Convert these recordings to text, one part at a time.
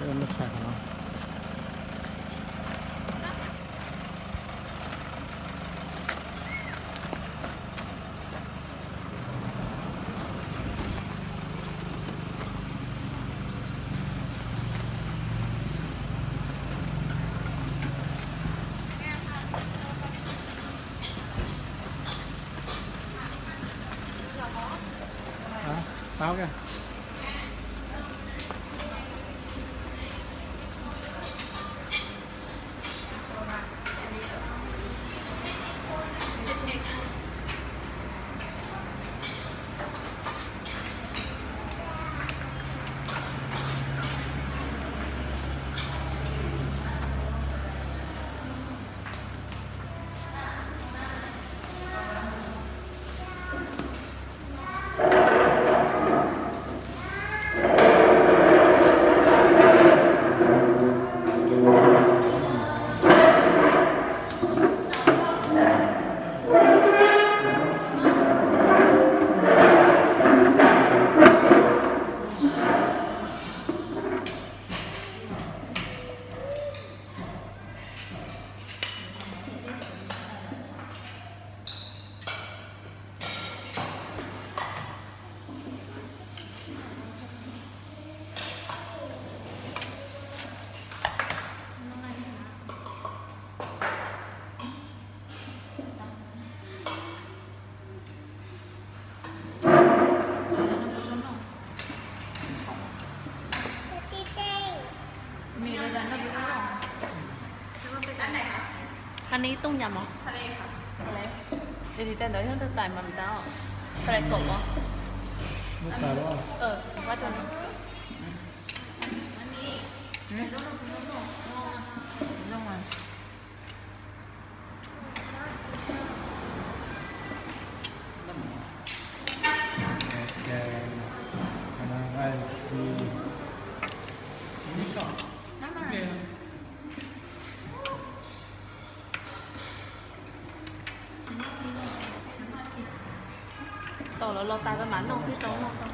Noj tshais qhov no. Hả? Táo kìa. Qhov no ib tug nyam mog. Tes tis tais ntawd yog tus tais mas tau. Tais kaum mog. Tau los los tas tau mam noj thiab tau noj tau.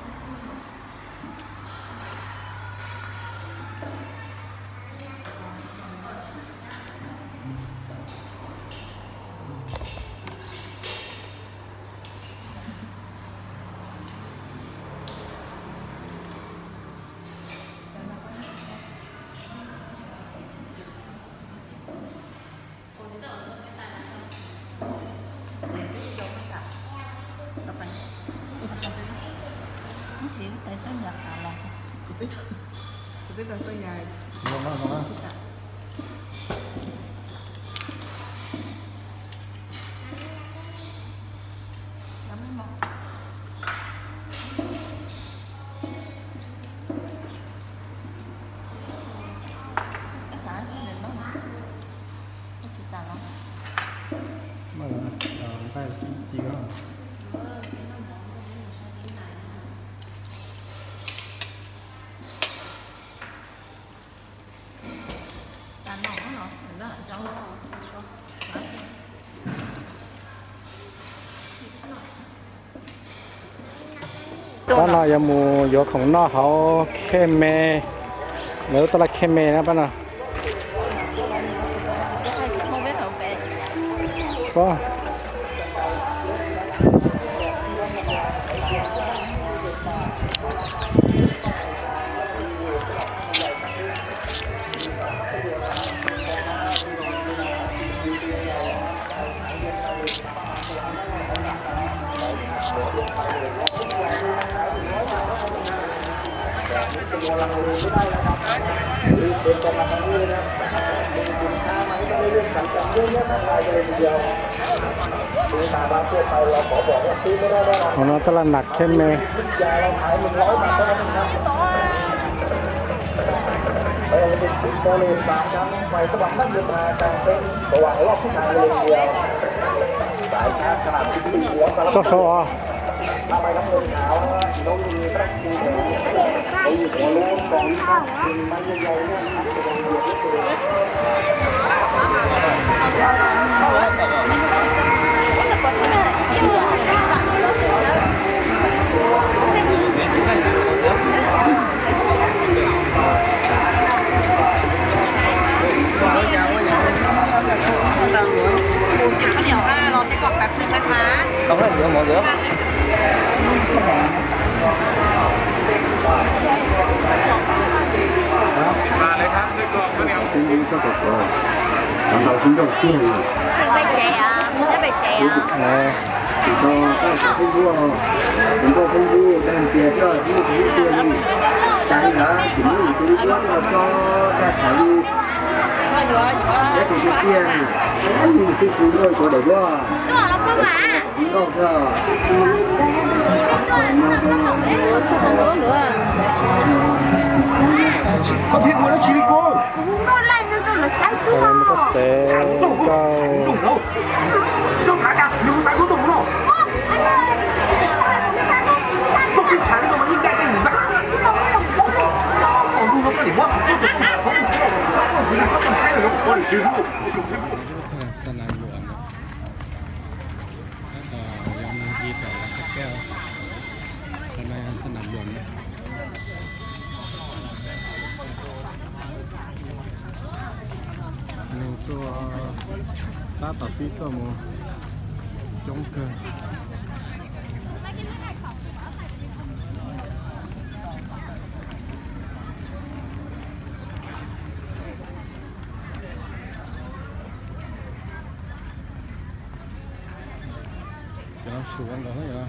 Tsis tais toj yas qab los. Kuv twb rau toj yas. Pab no yuav mus yuav khoom noj hauv Khej Me, lawv tab laj Khej Me na pab no. Hauv no tab laj nag Khej Me. Toj saud os. Mov dawb. Tus nyob pem tsev, nyob pem tsev. Tus nyob pem tsev, tus nyob pem tsev. Tus nyob pem tsev, tus nyob pem tsev. Mus koj xev koj. Txog sab nam luam no, tab tom yog neeg ci tom lawv qab kab. Qhov no yog sab nam luam no. Neeg tuaj tab tom pib tuaj mus coob kawg. Cov Suav ntawd yog.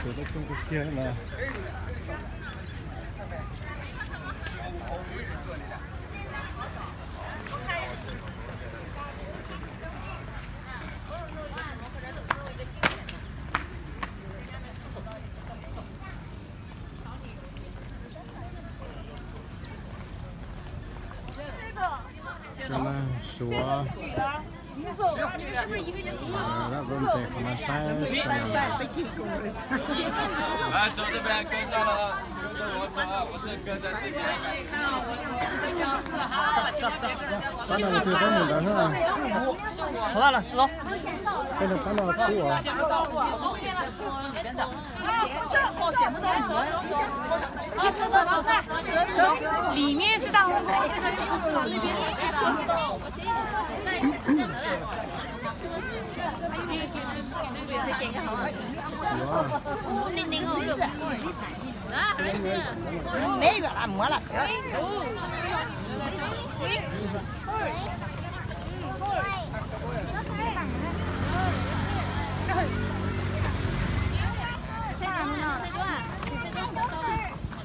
Sawv daws coob kawg kiag na. Cov no Suav, lawv ua tes qhov no saib. Pab no tus pab mus ntawd na. Peb no pab no kub os.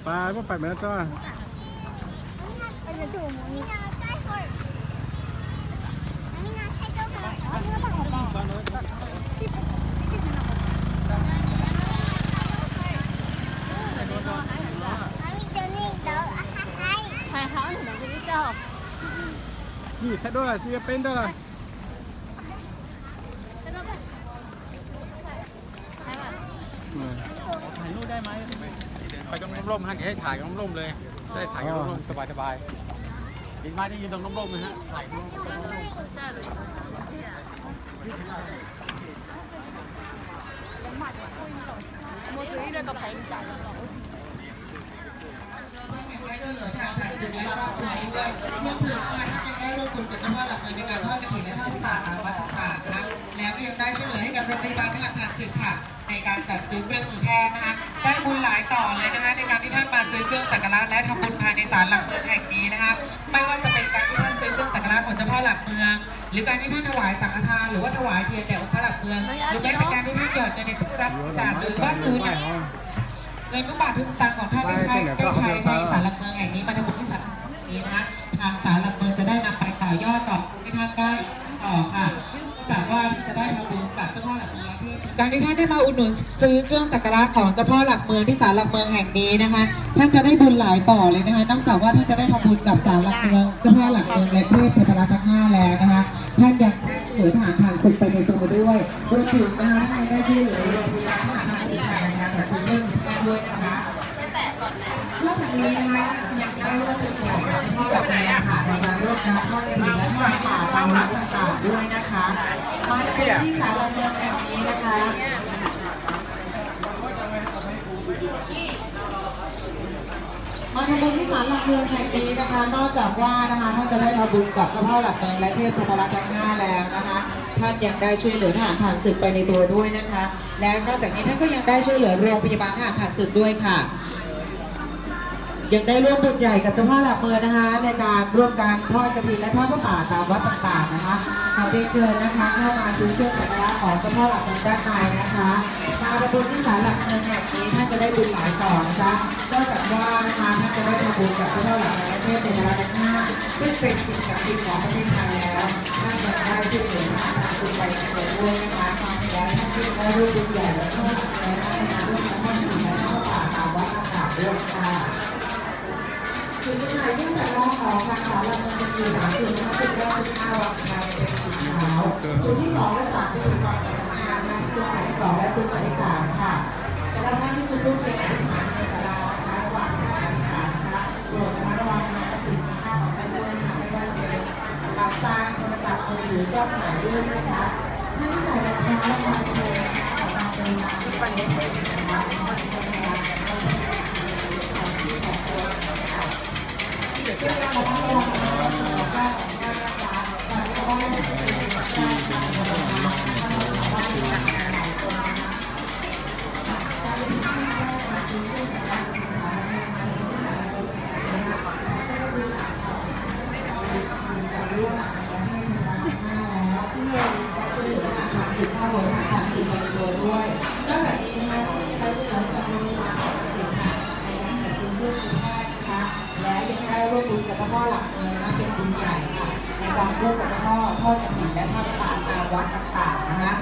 Pais, pais, pais, pais. Ib thaij duab lawm, twb yuav peb nrab lawm.ถ่ายรูปได้ไหม ถ่ายตรงร่มๆ ฮะ เดี๋ยวให้ถ่ายตรงร่มเลย จะได้ถ่ายตรงร่มสบายๆ เห็นไหม ได้ยืนตรงร่มๆ นะฮะ ถ่ายรูป และก็ยังได้ช่วยเหลือให้กับโรงพยาบาลทหารผ่านศึกค่ะ ในการจัดซื้อเครื่องมือแพทย์นะคะ ได้บุญหลายต่อเลยนะคะ ในการที่ท่านมาซื้อเครื่องสักการะและทำบุญภายในศาลหลักเมืองแห่งนี้นะคะ ไม่ว่าจะเป็นการที่ท่านซื้อเครื่องสักการะของเจ้าพ่อหลักเมือง หรือการที่ท่านถวายสังฆทาน หรือว่าถวายเทียนแด่องค์พระหลักเมือง หรือแม้แต่การที่ท่านหยอดเงินในตู้รับบริจาค หรือว่าซื้อน้ำ เงินทุกบาททุกสตางค์ของท่านที่ใช้ ได้ใช้ในศาลหลักเมืองแห่งนี้มาทำบุญที่ศาลหลักเมืองนี้นะคะ ทางศาลหลักเมืองจะได้นำไปต่อยอดต่อให้ท่านได้ต่อค่ะ จากว่าที่จะได้ทำบุญกับเจ้าพ่อหลักเมืองที่ ท่านได้มาอุดหนุนซื้อเครื่องสักการะของเจ้าพ่อหลักเมืองที่ศาลหลักเมืองแห่งนี้นะคะ ท่านจะได้บุญหลายต่อเลยนะคะ นอกจากว่าท่านจะได้ทำบุญกับศาลหลักเมือง เจ้าพ่อหลักเมืองและเทพเทพรัตน์ทั้งห้าแล้วนะคะ ท่านยังได้ช่วยเหลือทหารผ่านศึกไปในตัวด้วย รวมถึงนะคะ ท่านยังได้ช่วยเหลือโรงพยาบาลทหารผ่านศึกไปในงานจัดซื้อเครื่องมือแพทย์ด้วยนะคะ นอกจากนี้นะคะยังได้ร่วมเป็นใหญ่กับเจ้าพ่อหลักเมืองค่ะในการร่วมกันทอดกฐินและทอดผ้าป่าตามวัดต่างๆด้วยนะคะ มาที่ศาลหลักเมืองแห่งนี้นะคะ มาทำบุญที่ศาลหลักเมืองแห่งนี้นะคะ นอกจากว่านะคะท่านจะได้ทำบุญกับเจ้าพ่อหลักเมืองและเทพเทพรัตน์ทั้งห้าแล้วนะคะ ท่านยังได้ช่วยเหลือทหารผ่านศึกไปในตัวด้วยนะคะ แล้วนอกจากนี้ท่านก็ยังได้ช่วยเหลือโรงพยาบาลทหารผ่านศึกด้วยค่ะ ยังได้ร่วมบุญใหญ่กับเจ้าพ่อหลักเมืองนะคะ ในการร่วมกันทอดกฐินและทอดผ้าป่าตามวัดต่างๆนะคะ ขอเรียนเชิญนะคะเข้ามาซื้อเครื่องสักการะของเจ้าพ่อหลักเมืองด้านในนะคะ มาทำบุญที่ศาลหลักเมืองแห่งนี้ท่านจะได้บุญหลายต่อนะจ๊ะ นอกจากว่านะคะท่านจะได้ทำบุญกับเจ้าพ่อหลักเมืองและเทพเทวดาทั้งห้า ซึ่งเป็นสิ่งศักดิ์สิทธิ์ของประเทศไทยแล้ว ท่านยังได้ช่วยเหลือทหารผ่านศึกไปในตัวด้วยนะคะ และท่านยังได้ร่วมบุญใหญ่และทอดกฐินและทอดผ้าป่าตามวัดต่างๆด้วยค่ะ จุดจำหน่ายเครื่องสักการะของทางศาลหลักเมืองจะมีสามจุดนะคะ จุดแรกคือหน้าวังไทยเป็นสีขาว จุดที่สองและสามจะอยู่ฝั่งตะวันออกนะคะ จุดหมายเลขสองและจุดหมายเลขสามค่ะ สำหรับท่านที่จุดธูปเทียนอธิษฐานในศาลานะคะ ระหว่างทำการอธิษฐานนะคะ โปรดระมัดระวังนะคะ สิ่งมีค่าของท่านด้วยนะคะ ไม่ว่าจะเป็นกระเป๋าตังค์ โทรศัพท์มือถือกล้องถ่ายรูปนะคะ ท่านที่ใส่รองเท้านะคะ ระวังเป็นรางที่ไปในเขตนะคะ นอกจากนี้นะคะท่านยังได้เสนอจำนวนความสินค้าในการจัดซื้อเครื่องมือแพทย์นะคะ และยังได้ร่วมบุญกับเจ้าพ่อหลักเมืองนะ เป็นบุญใหญ่ค่ะ ในการร่วมกับเจ้าพ่อทอดกฐินและทอดผ้าป่าตามวัดต่างๆนะคะ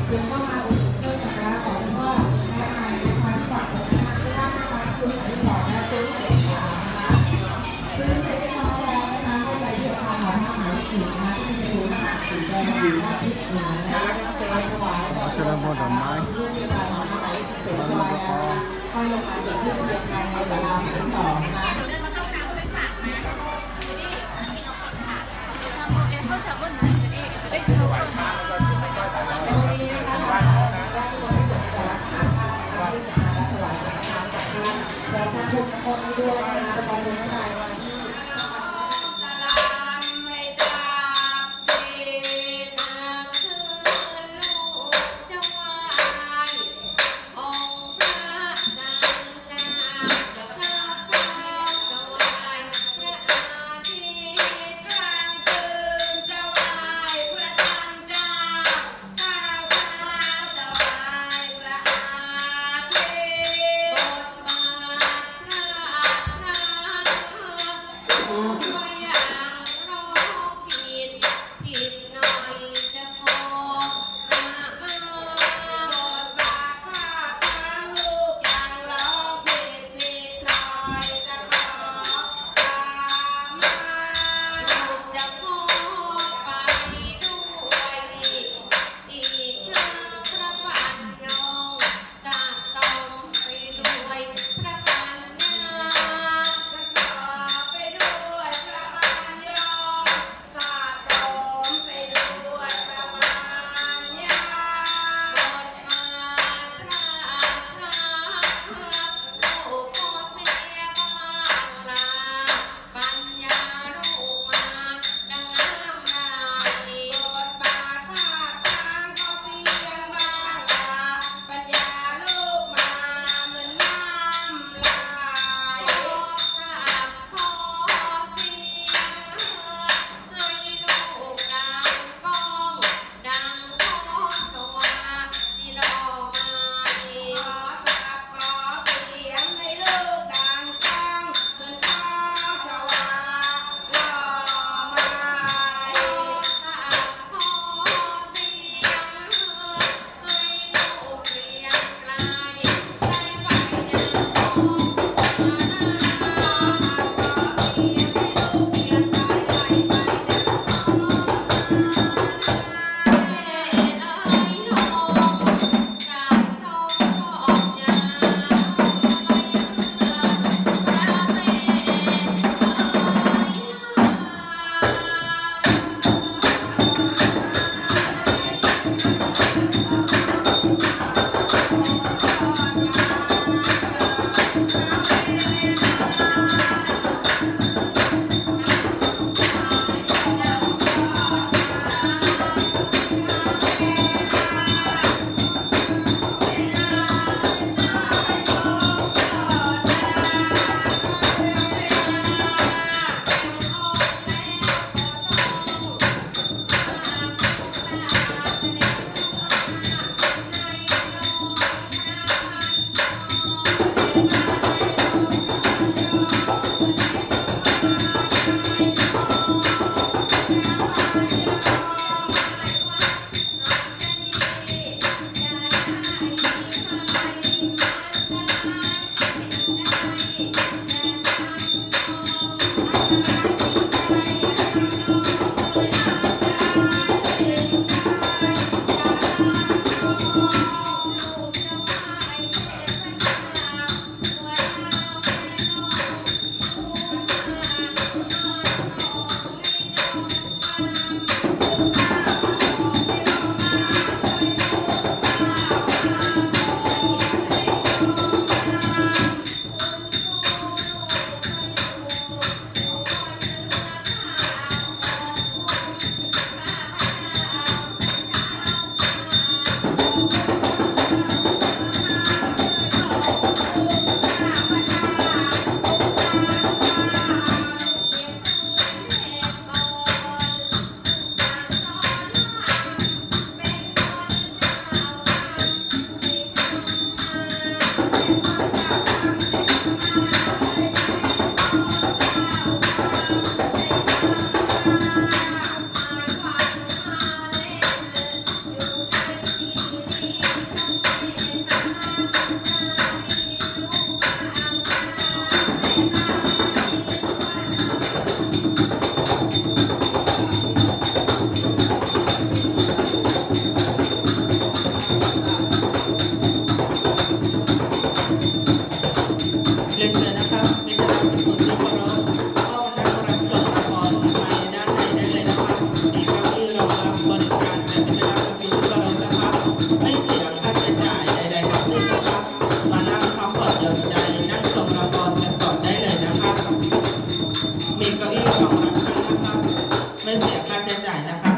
เดี๋ยวก็มาอุดหนุนเครื่องสักการะของเจ้าพ่อหลักเมืองด้านในนะคะ ที่ฝั่งตรงข้ามด้านหน้านะคะ คือหมายเลขสองและตู้หมายเลขสามนะคะ ซื้อเสร็จเรียบร้อยแล้วนะคะ ท่านใดที่ศรัทธาหอมผ้าหมายเลขหนึ่งนะคะ ที่มีประตูหน้าต่างสีแดงอยู่ด้านทิศเหนือนะคะ ไปถวายต่อ เจริญพรดอกไม้ รูปเทียนพานหอมผ้าหมายเลขหนึ่งเสร็จเรียบร้อยแล้วนะคะ ค่อยลงมาเก็บธูปเทียนภายในศาลาหมายเลขสองนะคะ องค์พระสังฆา เช้าเช้าถวายพระอาทิตย์ กลางคืนถวายพระจันทร์เจ้า เช้าเช้าถวายพระอาทิตย์ บทบาทพระอัฏฐานุภาพ ก็ยังร้องผิด ผิดหน่อยจะขอขมา บทบาทข้าทั้งลูกยังร้องผิด ผิดหน่อยจะขอขมา ลูกจะขอไปด้วย อีกทั้งพระปัญญง จะต้องไปด้วยพระปัญญา จะขอไปด้วยพ เคารพ ห้องนั่งรับชมละครภายในด้านในได้เลยนะครับ มีเก้าอี้รองรับบริการเป็นเวลาประชุมเคารพนะครับ ไม่เสียค่าใช้จ่ายใดๆทั้งสิ้นนะครับ มานั่งพักผ่อนหย่อนใจ นั่งชมละครกันก่อนได้เลยนะครับ มีเก้าอี้รองรับให้นะครับ ไม่เสียค่าใช้จ่ายนะครับ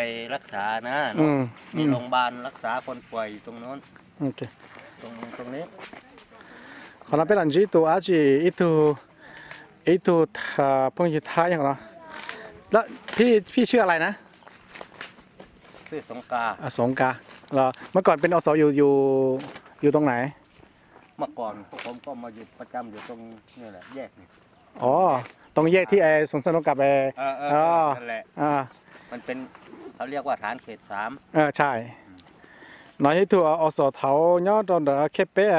ไปรักษานะ อืม มีโรงพยาบาลรักษาคนป่วยอยู่ตรงโน้น โอเค ตรง ตรงนี้ Qhov no peb los ntsib tus dab tsi, ib tug, ib tug phooj ywg Thaib qhov no. พี่ พี่ชื่ออะไรนะ ชื่อสงกา สงกา เหรอ เมื่อก่อนเป็น อส อยู่ อยู่ อยู่ตรงไหน เมื่อก่อนพวกผมก็มาอยู่ประจำอยู่ตรงนี่แหละแยกนี่ อ๋อ ตรงแยกที่ไอ้สวนสนุกกับไอ้ เออเออ อ๋อ นั่นแหละ อ่า มันเป็น เขาเรียกว่าฐานเขตสาม เออ ใช่ No yog ib tug อส thaud nyob rau ntawm khej peb,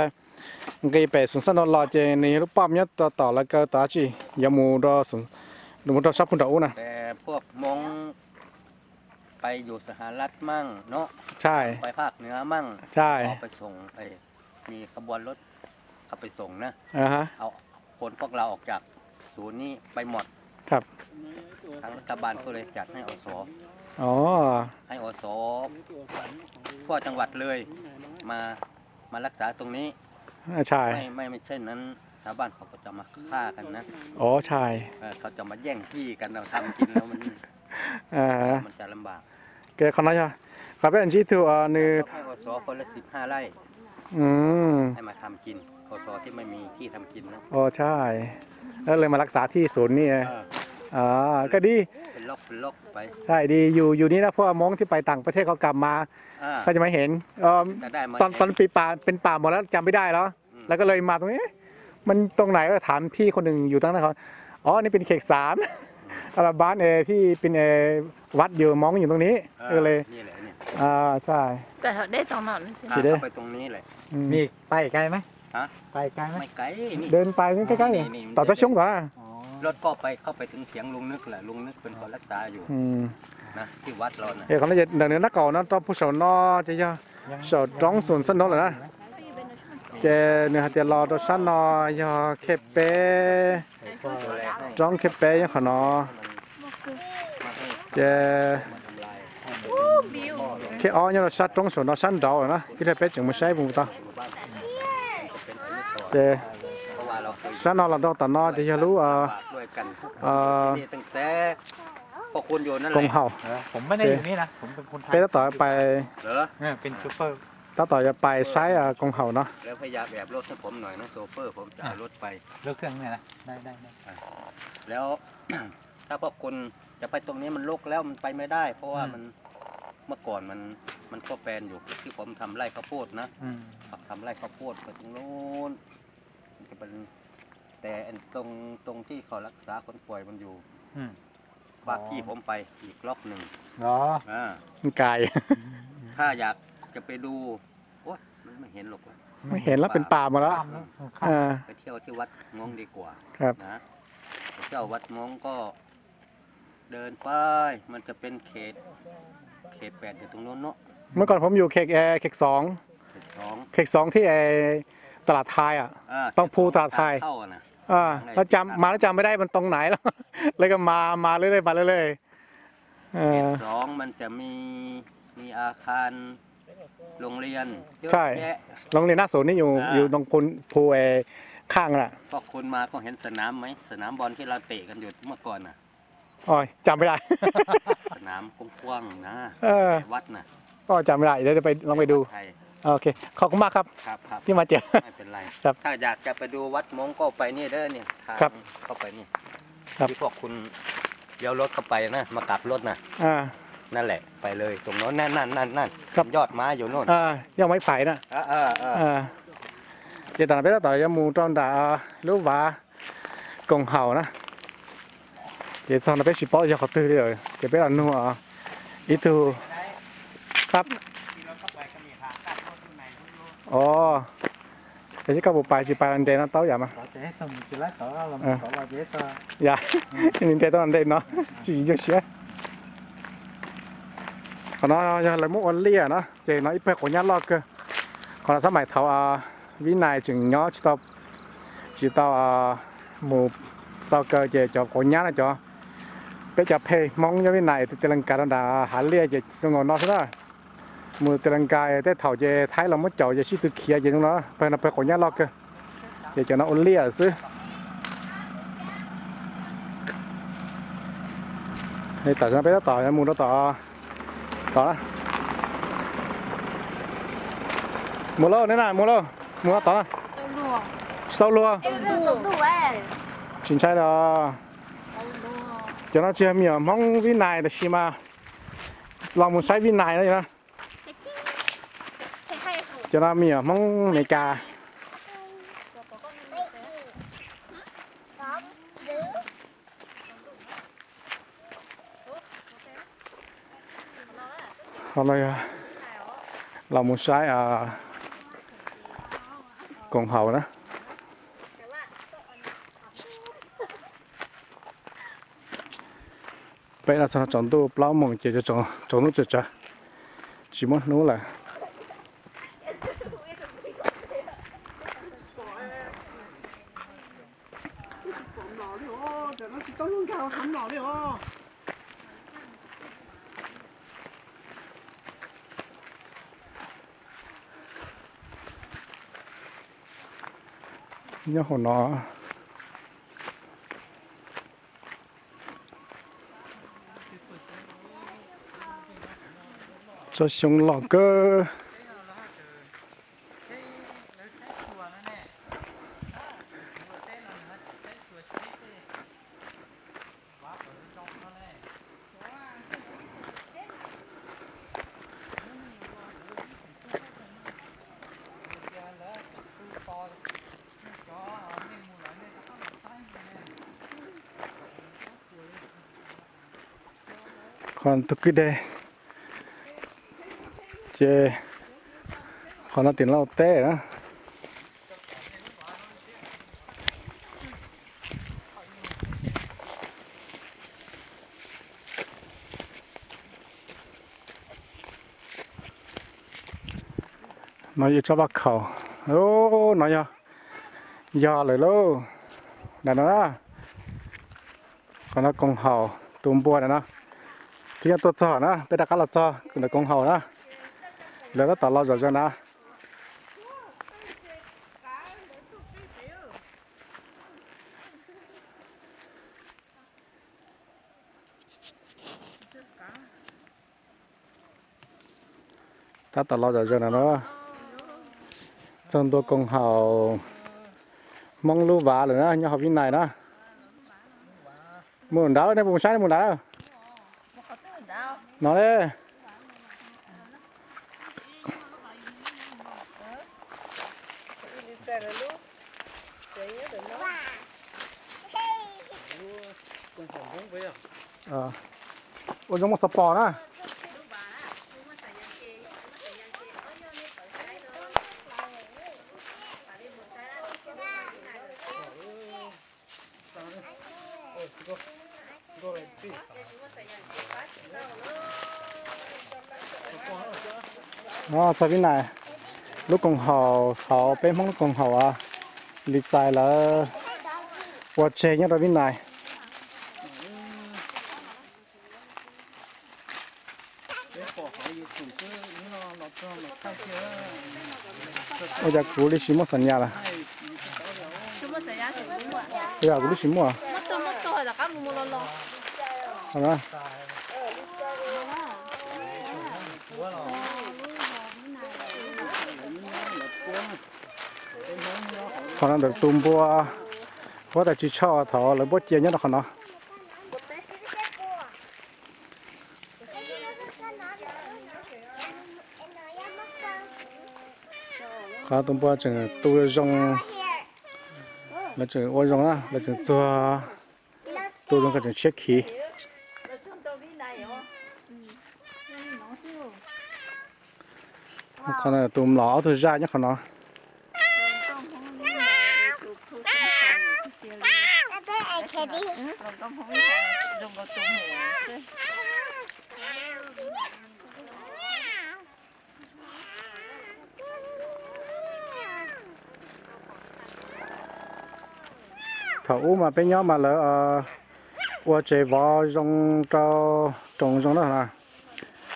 nqis pem xoom xab no los ces nws yog lub poj nyob tom lawv kaw tom dab tsi, yuav mus rau sab pug nram ub na. แต่พวกมงไปอยู่สหรัฐมั่งเนาะ ใช่ ไปภาคเหนือมั่ง ใช่ เอาไปส่ง มีขบวนรถเข้าไปส่งนะ อ่าฮะ เอาคนพวกเราออกจากศูนย์นี้ไปหมด ครับ ทางรัฐบาลก็เลยจัดให้ อส อ๋อ ให้ อส ทั่วจังหวัดเลย มา มารักษาตรงนี้ อ่า ใช่ ไม่ ไม่ ไม่เช่นนั้น ชาวบ้านเขาก็จะมาฆ่ากันนะ อ๋อ ใช่ เออ เขาจะมาแย่งที่กัน เราทำกินแล้วมัน อ่า มันจะลำบาก Qhov no yog qhov peb ntsib tug nws ให้ อส คนละสิบห้าไร่ ให้มาทำกิน อส ที่ไม่มีที่ทำกินนะ อ๋อ ใช่ แล้วเลยมารักษาที่ศูนย์นี่ เออ ก็ดี เป็นล็อกเป็นล็อกไป ใช่ ดี อยู่ อยู่นี่นะ พวกมงที่ไปต่างประเทศเขากลับมา อ่า เขาจะมาเห็น เอ่อ จะได้มา ตอน เห็น ตอนปีป่า เป็นป่าหมดแล้วจำไม่ได้แล้ว อืม แล้วก็เลยมาตรงนี้ มันตรงไหนก็ถามพี่คนหนึ่งอยู่ตั้งนานเขา อ๋อ นี่เป็นเขตสาม อัลบั้นเอที่เป็นเอวัดอยู่มงอยู่ตรงนี้ เออ ก็เลย นี่แหละเนี่ย อ่า ใช่ แต่เขาได้ตรงนั้นใช่ไหม สีแดง เข้าไปตรงนี้แหละ อืม นี่ไปไกลไหม ฮะ ไปไกลไหม ไม่ไกล นี่ เดินไปนี่ใกล้ๆ นี่ นี่ นี่ ต่อเจ้าช่วงต่อ อ๋อ รถก็ไป เข้าไปถึงเถียงลุงนึกแหละ ลุงนึกเป็นคนรักษาอยู่ อืม นะ ที่วัดเราน่ะ Qhov no ces ntawm nws nab kaum no rau pug saum no ces yog saum roob xoom xab no lawm na. Ces nws hais tias los rau sab no yog khej peb, roob khej peb nyob qhov no. Ces khej ob nyob rau sab roob saum no sab nraud lawm na, ib pliag peb tseem mus saib puas tau. Ces sab no los rau tom no ces yog lub koom haum. Peb tab tom pais, tab tom yuav pais saib koom haum no. แล้วพยายามแอบรถให้ผมหน่อยนะ โชเฟอร์ผมจะเอารถไป รถเครื่องเนี่ยนะ ได้ ได้ ได้ แล้ว ถ้าพวกคุณจะไปตรงนี้มันรกแล้วมันไปไม่ได้ เพราะว่ามัน เมื่อก่อนมัน มันก็แปลนอยู่ที่ผมทำไร่ข้าวโพดนะ อืม ครับ ทำไร่ข้าวโพดไปตรงโน้น มันจะเป็น แต่ไอ้ตรง ตรงที่เขารักษาคนป่วยมันอยู่ อืม บ้านพี่ผมไปอีกล็อกหนึ่ง เหรอ อ่า มันไกล ถ้าอยากจะไปดู โอ๊ย มันไม่เห็นหรอกวะ ไม่เห็นแล้ว เป็นป่าหมดแล้ว ข้ามแล้ว ข้าม เออ ไปเที่ยวที่วัดม้งดีกว่า ครับ นะ ไปเที่ยววัดม้งก็เดินไป มันจะเป็นเขต เขตแปดอยู่ตรงนู้นเนาะ เมื่อก่อนผมอยู่เขต เอ่อ เขตสอง เขตสอง เขตสองที่ไอ้ตลาดไทยอ่ะ อ่า ตรงภูตลาดไทย ทางเข้าอะนะ อ่า แล้วจำ มาแล้วจำไม่ได้มันตรงไหนแล้ว แล้วก็มา มาเรื่อยๆ มาเรื่อยๆ เออ เขตสองมันจะมี มีอาคารโรงเรียนเยอะ ใช่ แยะ โรงเรียนหน้าศูนย์นี่อยู่ อ่า อยู่ตรงภู ภูไอ้ข้างน่ะ พวกคุณมาก็เห็นสนามไหม สนามบอลที่เราเตะกันอยู่เมื่อก่อนน่ะ อ๋อ จำไม่ได้ สนามกว้างๆนะ เออ วัดน่ะ ก็จำไม่ได้ เดี๋ยวจะไป ลองไปดู วัดไทย โอเค ขอบคุณมากครับ ครับ ครับ ที่มาเจอ ไม่เป็นไร ครับ ถ้าอยากจะไปดูวัดมงก็ไปนี่เด้อนี่ ทาง ครับ เข้าไปนี่ ครับ ที่พวกคุณเลี้ยวรถเข้าไปนะ มากลับรถนะ อ่า นั่นแหละ ไปเลยตรงโน้น นั่น นั่น นั่น นั่น ครับ เห็นยอดไม้อยู่โน่น อ่า ยอดไม้ไผ่นะ เออ เออ เออ อ่า Ces tam no peb tab tom yuav mus rau nram lub vaj koom haum na. Ces txog no peb tsis paub yog qhov twg li lawm ces peb los nug ib tug qab. Os, es koj puas pais tsis pais los nres no tau yam mas. Yam, nres tau los nres no, tsis nyuaj siab. Qhov no yog lawv muab ua liaj no ces no ib pawg quav nyab loj kawg. Qhov no xab maim thaum Vib Nais tseem nyob tsis tau, tsis tau mus, tsis tau kaw ces cov quav nyab no cov, peb cov phe Hmoob nyob Vib Nais tus Tij Lees Kas rau nram hav liaj ces zoo nkaus no xwb na. Mus Tij Lees Kas tej thaum ces Thaib los muab caum ces sib tw khiav ces zoo no, pawg no pawg quav nyab loj kawg. Ces cov no ua liaj xwb. Tam sim no peb tab tom mus rau tom Tod na. Mus lauj, neb na, mus lauj, mus tod na. Tsis tau luag. Tsis ntshai os. Cov no tsis yog me nyuam Hmoob Vib Nais tab sis mas los mus saib Vib Nais no na. Cov no me nyuam Hmoob Amelikas. Qhov no yog los mus saib koom haum na. Peb los txog tsaus ntuj plaub moos ces tsaus ntuj tsawv tsawv, tsis muaj hnub lawm. Nyob hauv no, tsob xyoob loj kawg. Qhov tus kwj deg, ces qhov no tim Lauj teb na. No yog tsob vaj khaum, no yog, yog lawm lauj. Nram no na, qhov no koom haum, tus npua ntawm no thiab nyob tuaj txog na, peb rov qab los txog ntawm koom haum na. Lawv tab tom los zom zaws na. Tab tom los zom zaws no na. Txog ntua koom haum Hmoob lub vaj lawm na, nyob hauv Vib Nais na. Mus nrad, nej puas mus saib, nej mus nrad. No ne. Ua zoo muaj xov pos na. No txog Vib Nais, lub koom haum hauv, peb Hmoob lub koom haum Lis Txais lawv ua tseg nyob rau Vib Nais. Ua cas kuv li tsis muaj xam nyas lawm? Ua cas kuv li tsis muaj? Qhov no ntawm tus npua huab tais Ris Tshoj thaum lawv npuab cia nyob rau qhov no. Qhov tus npua tseem tu zoo, lawv tseem ua zoo na, lawv tseem txuag, tu zoo kom tseem tshiab khiv. Qhov no tus mlom ob tug zaj nyob qhov no. Thaum ub mas peb nyob mas lawv ua tsev vov zoo rau roos zoo na.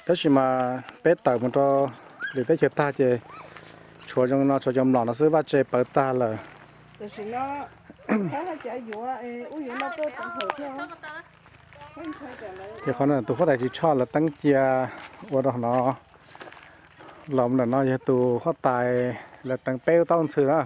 Tab sis mas peb tawm mus rau lwm teb chaws tag ces tshuav zoo no, tshuav cov mlom no xwb, vaj tse pawv tag lawm. Ces qhov no tus huab tais Ris Tshoj lawv teeb cia ua rau qhov no. Los ntawm no yog tus huab tais lawv teev peb lub taub ntxhw na.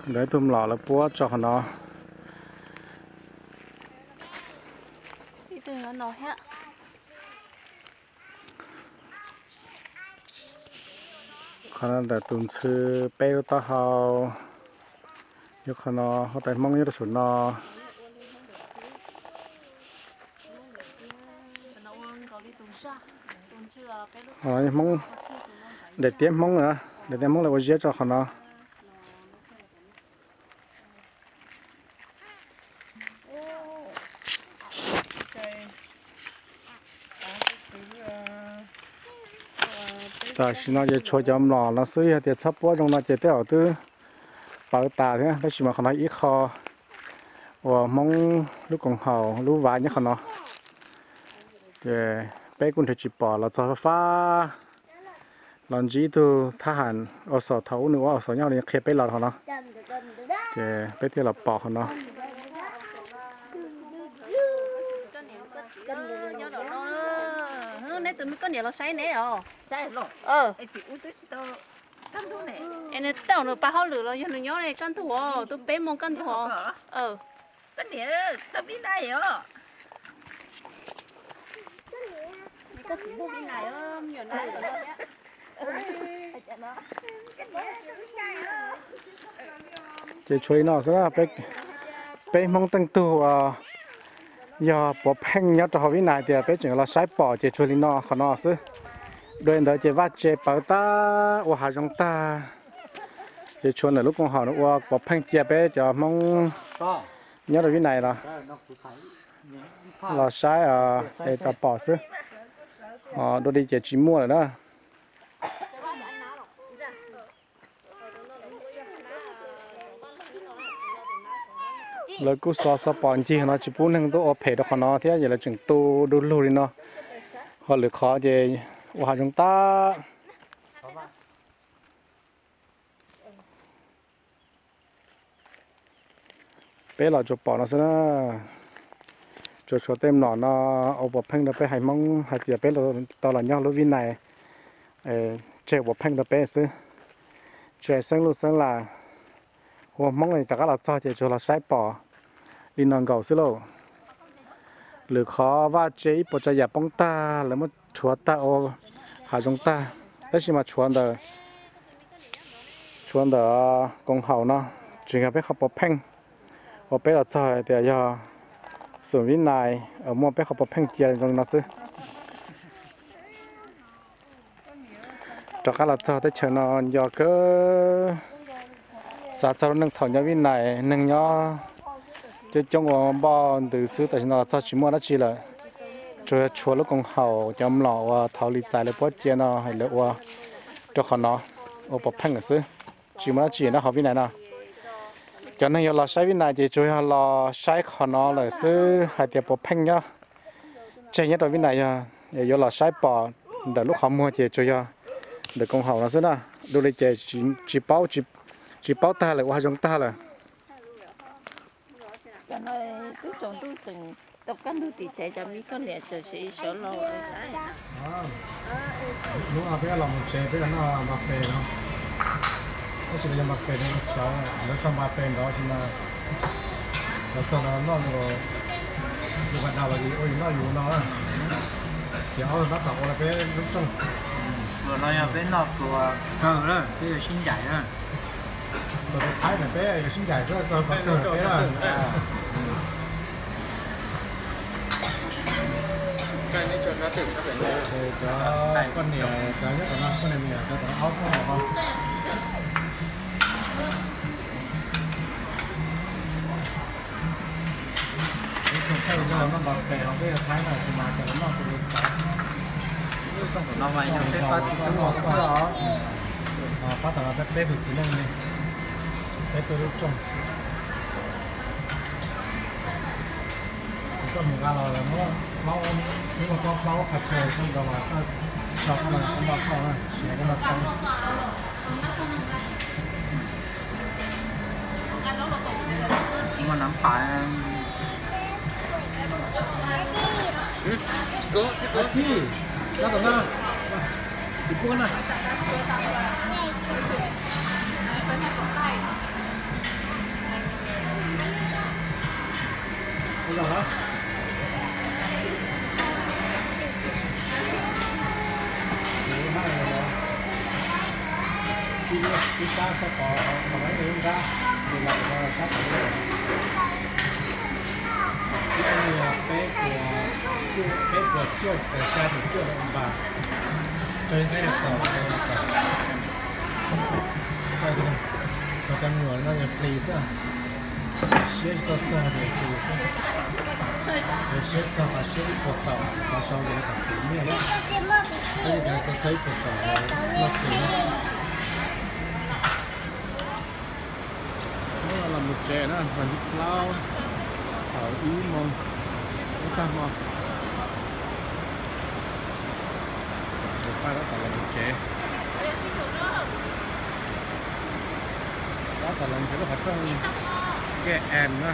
Ntawd ib tug mlom lawv puab tso qhov no. Qhov no ntawm tus ntxhw peb lub taub hau, yog qhov no huab tais Hmoob nyob rau saum no. Hmoob, daim tiab Hmoob na, daim tiab Hmoob lawv ua ziab tso qhov no. Tam sim no ces tshuav cov mlom no xwb, yog tias txhob puab zoo no ces tej zaum twb pawv tas thiab, tab sis mas qhov no ib qho uas Hmoob lub koom haum lub vaj nyob qhov no. Ces peb kuj nrhiav tsis pom, los txog fab fab los ntsib ib tug thab ham Au Xaus, thaum ub nws ua Au Xaus nyob li qhia peb los qhov no, ces peb thiaj los pom qhov no. Neb tus koj niam los saib neb os. Es nws tau nws pab hauj lwm los yog nws nyob kaj ntug os, twb peb moos kaj ntug os. Ces tshuav li no xwb na, peb Hmoob teej tug uas yog puav pheej nyob rau hauv Vib Nais tias peb tseem los saib pom ces tshuav li no qhov no xwb. Dua li ntawd ces vaj tse pawv tag ua hav zoov tag, ces tshuav ntawm lub koom haum no ua puav pheej cia peb cov Hmoob nyob rau Vib Nais los, los saib es tau pom xwb. Ho dua li ces tsis muaj lawm na. Lawv kuj xov xov pom ncig no tsis pub neeg tuaj ua phem rau qhov no thiab, ces lawv tseem tu du lug li no. Ho lwm qhov ces ua hav zoov tag. Peb los tsuas pom no xwb na. Tsuas tshuav tej mlom no ua puav pheej rau peb haiv Hmoob hais tias peb tau los nyob lub Vib Nais tseg puav pheej rau peb xwb. Tsis hais xeeb luj xeeb las, hu ua Hmoob rov qab los txog ces tsuas los saib pom li no nkaus xwb lauj. Lwm qhov vaj tse ib puas tsav yam poob tag, lawv muab rhuav tag ua hav zoov tag, tab sis mas tshuav ntawm, tshuav ntawm koom haum no tseem yog peb qhov puav pheej uas peb los txog hais tias yog xum Vib Nais muaj peb qhov puav pheej cia zoo no xwb. Rov qab los txog teb chaws no nco kawg. Xav txog lub neej thaum nyob Vib Nais, neeg nyob coob coob ua npoj ntws xwb, tam sim no los txog tsis muaj dab tsi lawm. Tsuas tshuav lub koom haum cov mlom uas thaum Lis Txais lawv puab cia no lawv ua rau qhov no ua puav pheej lawm xwb, tsis muaj dab tsi nyob hauv Vib Nais no. Cov neeg yuav los saib Vib Nais ces tsuas yog los saib qhov no lawm xwb, hais tias puav pheej nyob tseg nyob rau Vib Nais yog yuav los saib pom ntawm lub qhov muag ces tsuas yog ntawm koom haum no xwb na. Dua li ces tsis paub, tsis paub tag lawm, ua hav zoov tag lawm. Cov no twb tsaus ntuj tseem tau kaj ntug tim tsev, cov me koj niam tseem sawv los saib. Hnub no peb los mus tsev peb los noj npa fes no. Tab sis los yog npa fes no txawv, lawv tso npa fes nrov sis mas los txog los noj mus, yus pas dag los yus ua yus noj yus no. Ces ob tug tab tom ua peb lub rooj. Los no yog peb noj pluas kawg lawm, peb yuav sib ncaim na. Los peb Thaib ntawm peb yuav sib ncaim xwb, tau qhov kawg peb na. Cov poj niam, cov nyob tom no, poj niam me nyuam cov tom no aub thoob hauv no. Ib tug pheej noj npa fes hauv peb Thaib no, tab sis mas cov noj tus li txawv. Tom no mas yog peb pab tsis tub hauv xwb os. Pab tom no peb peb tus txiv neej li, peb peb lub rooj. Koj mus nqa los muab plaub, twb muaj plaub plaub qhov chaw koj nqa los koj tso koj no koj noj koj na, siav koj noj koj. Tsis muaj nab pas. Tsis, koj tom no, tsis pub na. Peb puas cuaj, xya caum cuaj npas, rau ib nqaij tau, tau me nyuam no nws flis xwb. Siab tsis tau txog tias flis xwb. Yog siab txog qhov siab ib puas kaum, qhov sau ntawd kom flis nyiaj na. Peb li cas txog ib puas kaum los noj flis na. Hnub no los mus tsev na, vas thib plaub thaum ib moos, ib tag hmo. Paj tab tom los mus tsev. Tab tom los mus tsev lub qhov rooj Ge Em na.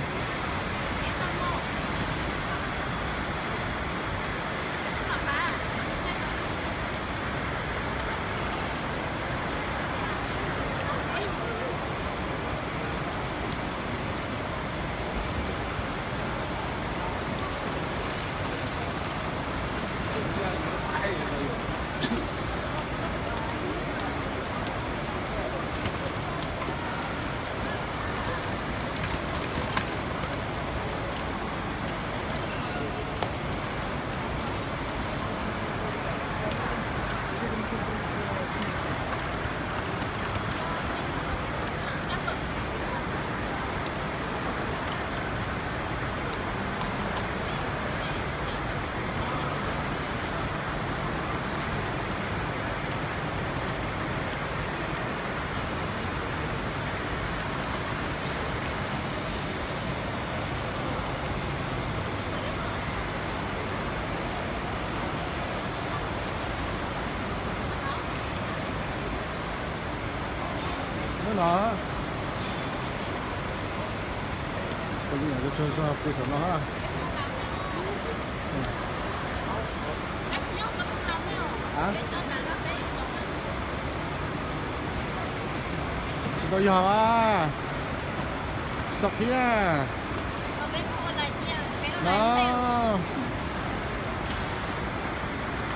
Hnub no kuv nyuam qhuav tsaug zog pw saum no. Tsis tau yog, tsis tau qhib na. No,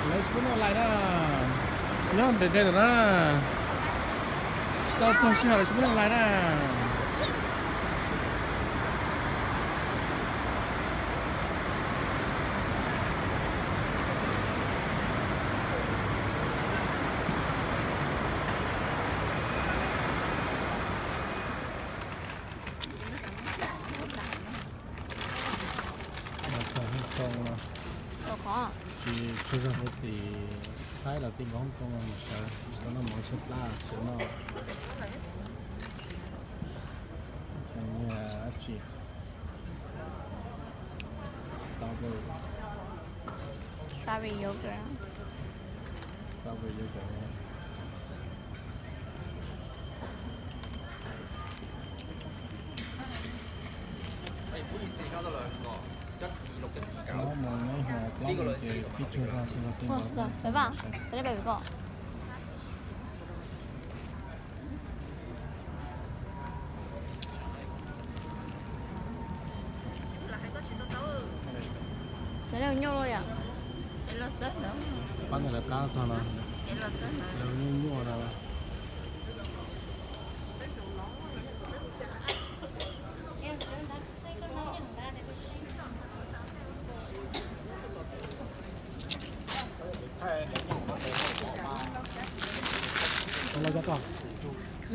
lawv tsis pub online na. Nyob nres nres ntawm na. Tsis tau txog sij hawm lawv tsis pub online na. Txog Hong Kong no, tsis tsaug zog hais tias Thaib los txij nkaus Hong Kong no mas sawv tsis tau noj mov tshaib plab sawv noj. Dab tsi? Strawberry. Strawberry yogurt. Strawberry yogurt. Plaub moos nyob hmo, plaub moos ces pib tsaug zog, tsaug zog twb nkaus. Pab nws lawv qab txog no, lawv nyuaj nyuaj no.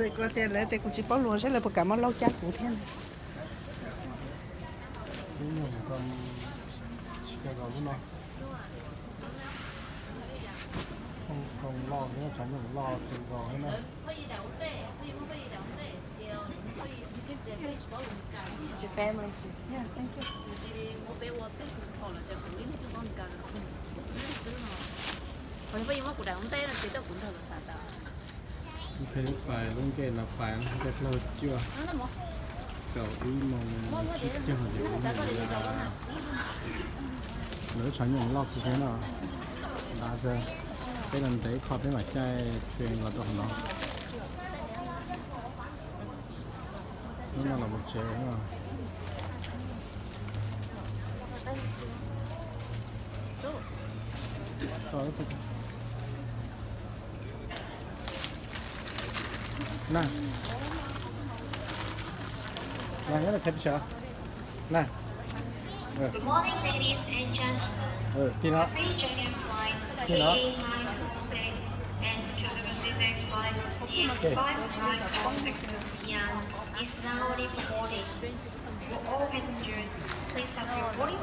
Lawv tias lawv tias kuv tsis paub lus seb lawv puas kam muab Lauj cab kuv thiab. Hong Kong loj thiab, tshav ntuj loj kawg nkaus thiab na. Your family. Yeah, thank you. Pais lub ncej no pais tej plaub cuaj, kaum ib moos tsib caug ces kuv lawv tshav nyooj loj kawg no. Ntav, peb los nres ib qho peb mam caij tshee los rau hauv no. Hnub no los mus tsev no. Na, na, na, na. Good morning, ladies and gentlemen. Cathay Chang'an Flight K A nine four six and Cathay Pacific Flight C X five nine four six to Xi'an is now ready for boarding. For all passengers, please have your boarding